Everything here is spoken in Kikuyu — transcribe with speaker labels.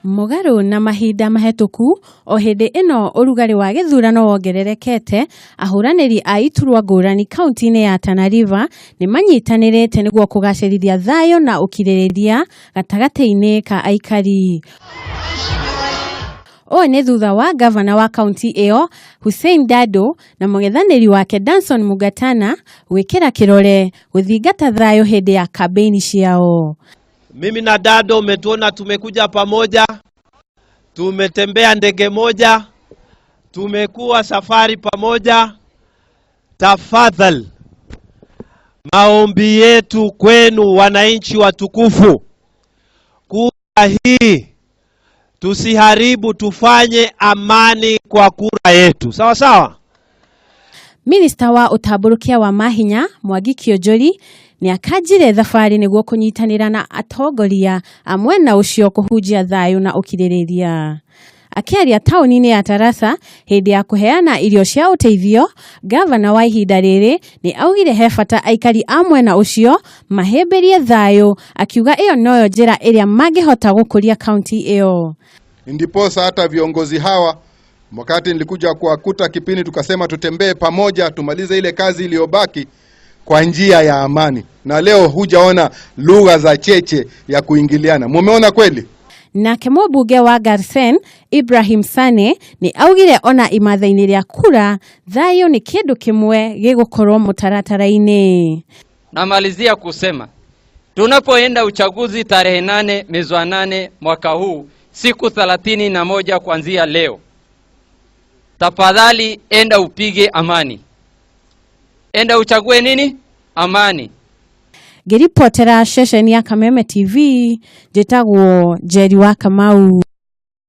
Speaker 1: Mũgarũ na mahinda mahĩtũku, o hĩndĩ ĩno ũrugarĩ wa gĩthurano wongererekete, ahũranĩri a iturwa ngũrani kaunti-inĩ ya Tana River nĩ manyitanĩrĩte nĩguo kũgacĩrithia thayũ na ũkirĩrĩria gatagatĩ-inĩ ka aikari. Ũũ nĩ thutha wa ngavana wa kaunti ĩyo Hussein Dado na mũng'ethanĩri wake Danson Mungatana gwĩkĩra kĩrore gũthingata thayũ hĩndĩ ya kambĩini ciao.
Speaker 2: Mimi na Dado umetuona tumekuja pamoja, tumetembea ndege moja, tumekuwa safari pamoja. Tafadhali, maombi yetu kwenu wananchi watukufu, kura hii tusiharibu, tufanye amani kwa kura yetu, sawa sawa.
Speaker 1: Minista wa ũtambũrũkia wa mahinya Mwangi Kĩonjori nĩ akanjire thabarĩ nĩguo kũnyitanĩra na atongoria a mwena ũcio kũhunjia thayũ na ũkirĩrĩria. Akĩaria taũni-inĩ ya Tarasa hĩndĩ ya kũheana irio cia ũteithio, ngavana wa ihinda rĩrĩ nĩ augire he bata aikari a mwena ũcio mahĩmbĩrie thayũ, akiuga ĩyo noyo njĩra ĩrĩa mangĩhota gũkũria kaunti ĩyo.
Speaker 3: Ndiposa hata viongozi hawa wakati nilikuja kuwakuta kipindi tukasema tutembee pamoja tumalize ile kazi iliyobaki kwa njia ya amani, na leo hujaona lugha za cheche ya kuingiliana. Mumeona kweli?
Speaker 1: Nake mũmbunge wa Garsen Ibrahim Sane nĩ augire ona imatha-inĩ rĩa kura thayũ nĩ kĩndũ kĩmwe gĩgũkorwo mũtaratara-inĩ.
Speaker 4: Namalizia kusema tunapoenda uchaguzi tarehe 8 mwezi wa 8 mwaka huu, siku 31 kuanzia leo, tafadhali enda upige amani, enda uchague nini? Amani.
Speaker 1: Ngĩribotera ceceni ya Kameme TV, njĩtagwo Njeri wa Kamau.